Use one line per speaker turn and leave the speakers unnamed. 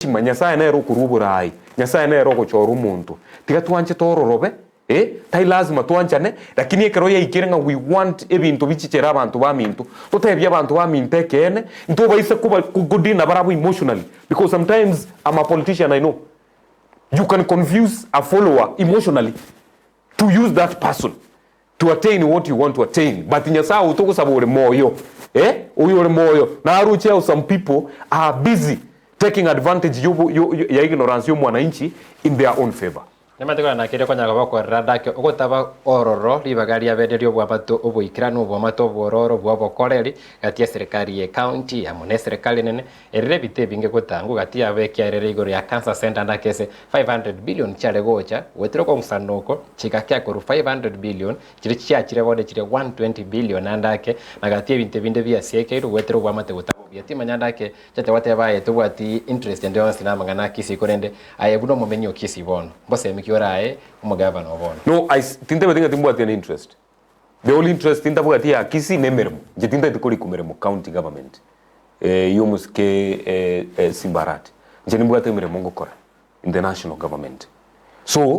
heshima, Nyasae nere okorua oboraai, Nyasae nere ogochora omonto. Tiga twanche tororobe, eh, tai lazima twanchane, lakini ekero yaikire ng'a we want ebinto bichichere abanto baminto, totebie abanto baminto ekeene, ntobaise koba kodeal nabarabwo emotionally, because sometimes I'm a politician I know, you can confuse a follower emotionally to use that person to attain what you want to attain but Nyasaye oyo togosaba ore moyo eh oyo ore moyo naroche how some people are busy taking advantage yobo yo ya ignorance ya omwananchi in their own favour.
Nimanyete korende nakeire konya koba okorera ndake ogotaba ororo ribaga ria bene ri'obwamato oboikeranu, obwamato obwororo bw'obokoreri gati y'eserekari y'ecounty amo n'eserekari enene, erere ebite ebinge gotangwa gati yabo ekiarere igoro ya Cancer Centre ndake ase 500 billion chiare gocha goetera okong'usana oko chigakea korwa 500 billion chiria chiachire bono chire 120 billion naende ake na gati y'ebinto ebinde biasiekeirwe goetera obwamate gotaba obuya. Timanya ndake Chiacha goteba aye tobwati interest ende yonsi namang'ana a Kisii korende aye buna omomenyi o Kisii bono mbosemi ki orae omogavana o bono?
No I tintebeti ng'a timbwati any interest. The only interest ntabwati ya Kisii nemeremo. Inche tintagete korikwa meremo county government yomosike Simba Arati. Inche nimbwate emeremo ngokora in the national government. So.